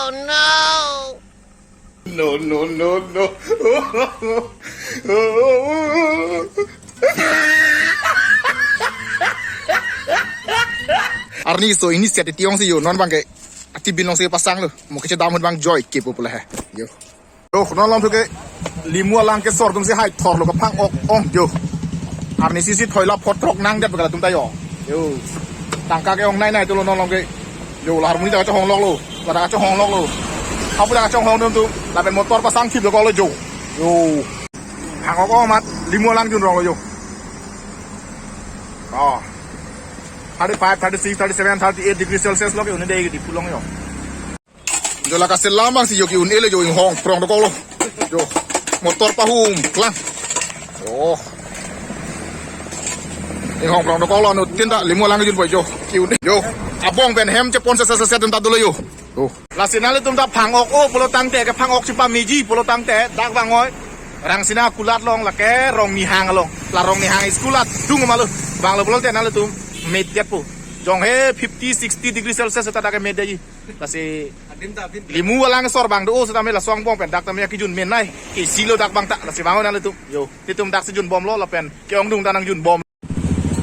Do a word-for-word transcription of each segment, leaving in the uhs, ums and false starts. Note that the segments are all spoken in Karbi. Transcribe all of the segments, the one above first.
No, no, no, no. Arni so ini set tiong si yo, non bang ke ati bin long si pasang lo. Mo kechedam ahut bang joy ke po pula he. Yo. Oh, non lom thuke limu alang kesor atum si hai thor lo, kaphang-ok ong yo. Arni sisi thoila photrok nang det bagala atum ta yo. Yo. Tangka ke-ongnei nei tulo non lom ke. Yo, la harmoni ta kachonghong lok lo. La ta kachonghong lok lo. Hapu ta kachonghong dum tu. Lapen motor pasang thip lo ko lo yo. Yo. Phang-ok ong amat limu alang jun rong lo yo. Oh. Thirty-five, thirty-six, thirty-seven, thirty-eight degree Celsius lo ke un-e dei Diphu along yo. Jo, la kaselam bang si yo ke-un-e lo yo, inghong prong dokok lo. Yo. Motor pahum klang. Yo. Inghong prong dokok lo, anuttin ta limu alang junpo yo. Ke-un-e yo. Abong pen hem chepon se se se se atum ta dolo yo. Yo. Lasi nanglitum ta phang-ok-o pulo tangte, kephang-ok chepameji pulo tangte dak vangoi. Rangsina kulat along lake Rongnihang along. La Rongnihang school adung ma lo. Vanglo pulote nanglitum medet po. Jong he fifty, sixty degree Celsius ta dak ke medet ji. Lasi adim ta adim. Limu alang sor bang do, setame laso angbong pen dak tame kejun men nei. Ke si lo dak bang ta, lasi vangoi nanglitum. Yo, ilitum dak si junbom lo lapen ke-ongdung ta nangjunbom.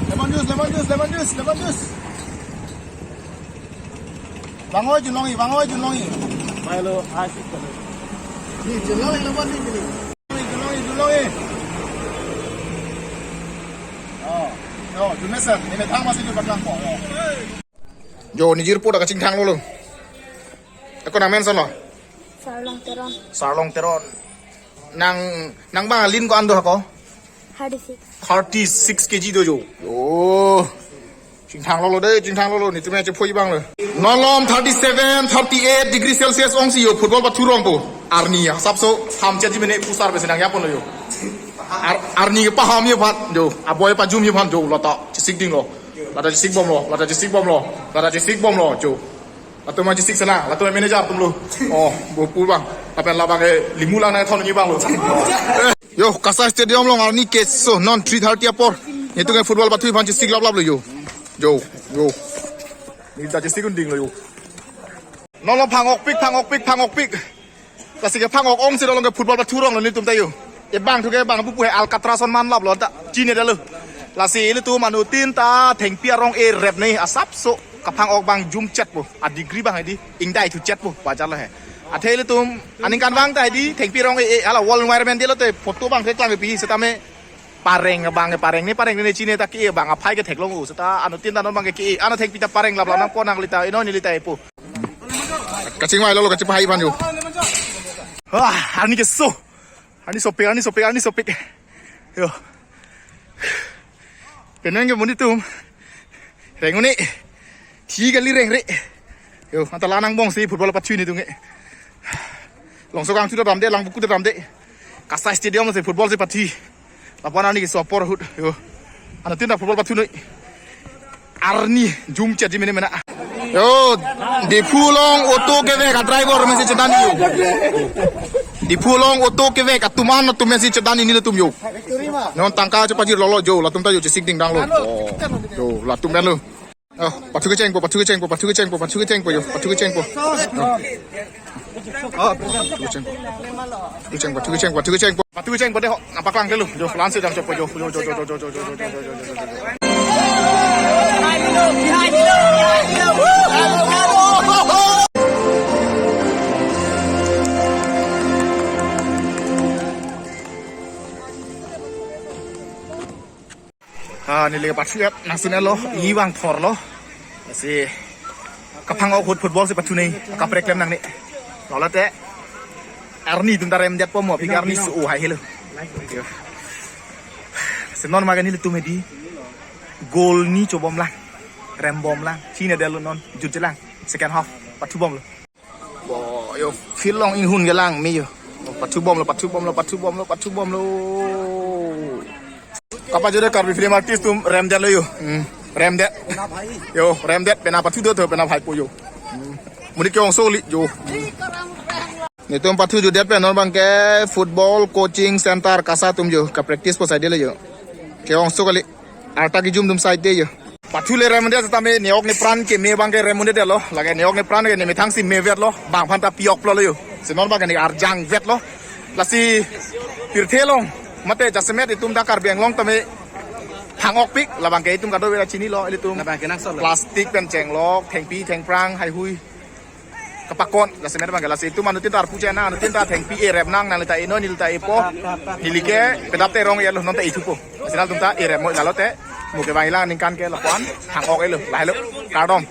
Lemon juice, lemon juice, lemon juice, lemon juice. Vangoi junlongji, vangoi junlongji. Mai lo, ah, sih, sih. Ni junlongji, lemon ni, ni. Junlongji, junlongji. Oh, yo, jun mesen, ni methang masih jun patang kok, yo. Jo, ni jirpo dak kachingthang lo lo. Ako nang men son lo? Sarlong Teron. Sarlong Teron. Nang, nang bang alin ko-an do hako? Thirty-six. Thirty-six K G do jo. Oh. Chingthang lo lo dei, chingthang lo lo. Netum chephoi bang lo. Non lom thirty-seven, thirty-eight degree Celsius ong si yo football pathu rong po. Arni asapso ham chet ji mene pusar besi nang yapon lo yo. Ar-, arni kepaham yo phan jo. Aboi pajum yo phan jo. La ta chesik ding lo. La ta chesik bom lo. La ta chesik bom lo. La ta chesik bom lo jo. Latum ma chesik sana, latum manager atum lo. Oh, bo pu bang. Lapen labang ke limu alang nangthon ni bang lo. Yo, Kasai Stadium along arni keso non three thirty apor. Netum ke football pathu aphan chesik lap lap lo yo. Jo, jo. Ni ta chesik un ding lo yo. Non lo phang-okpik, phang-okpik, phang-okpik. Lasi kephang-ok ong si dolong ke football pathu rong lo netum ta yo. E bang thu ke bang pupu he Alcatraz on man lap lo ta. Chini dah lo. Lasi ilitum anuttin ta thengpi arong e rep nei asapso. Kaphang-ok bang jum chet po. A degree bang hedi. Ingdai thu chet po. Bajar lo he. Athe ilitum aningkan bang ta hedi. Thengpi arong e, e, hala world environment dei lo te photo bang keklang pi setame pareng bang, pareng ni, pareng ni chini ta ke bang aphai ke theklong u. Seta anuttin ta non bang ke, ke ano thengpi ta pareng lap lap nangpo nangli ta, ino neli ta epo. Kachingvai lo lo, kachipahai aphan yo. Ah, arni keso. Arni sopik, arni sopik, arni sopik. Yo. Penang ke monit atum. Reng un-e. Thi kali reng re. Yo, anta la nangbong si football pathu netum ke. Longso kangthu ta damde, lang buku ta damde. Kasai Stadium si football si pathu. Lapu-an arni keso apor ahut. Yo. Anuttin ta football pathu noi. Arni jum chet ji mene mena. Yo, Diphu along auto kevek a driver mesi chedan yo. Diphu along auto kevek atum an atum mesi chedan ni latum yo. Non tangka chepajir lo lo jo, latum ta yo chesik ding dang lo. Oh, yo, latum pen lo. Oh, pathu kecheng po, pathu kecheng po, pathu kecheng po, pathu kecheng po yo, pathu kecheng po. Oh. Pathu kecheng po. Pathu kecheng po, pathu kecheng po. Pathu kecheng po de ho, nangpaklang ke lo, jo, lansi jam chopo jo, jo, jo. Ah, neli ke pathu et nangsun et lo, i vang thor lo. Si kaphang-ok ahut football si pathu nei, kaprek klem nangne. Lo lo te. Arni atum ta remdet po mo, aphi ke arni so hai helo. Si non ma ke nelitum hedi. Goal ni chobom lang. Rembom lang. Chini dah lo non, jut je lang. Second half, pathu bom lo. Bo, yo, field along inghun ke lang me yo. Bo, pathu bom lo, pathu bom lo, pathu bom lo, pathu bom lo. Kapajore Karbi film artist atum remdet lo yo. Hmm. Remdet. Yo, remdet pena pathu do to pena bhai po yo. Hmm. Muni ke-ongso kali yo. Netum pathu judet pen non bang ke football coaching center KASA atum yo. Kapractice po side lo yo. Ke-ongso kali. Arta kejum atum side yo. Pathu le rem un-e seta me ne-ok nepran keme abang ke rem un-edetlo. Lake ne-ok nepran ke ne methang si me vetlo. Bang aphan ta pi-ok plo lo yo. Si non abang ke ne arjang vetlo. Lasi pirthe along mate jasemet itum ta Karbi Anglong tame thang-okpik, labang ke itum kadokave ta chinilo, ilitum Labang ke nangsot lo. Plastic pen chenglok, thengpi thengphrang, haihui kapakon, jasemet abang ke. Lasi itum anuttin ta arpu chenang, anuttin ta thengpi erep nang, nangli ta enoi, neli ta epo, neli ke pedap te rong elo, non ta ithupo. Lasi nanglitum ta erep mo, lalo te mo kevang-ik lang aningkan ke lapuan thang-ok-etlo, lahelo, kardom.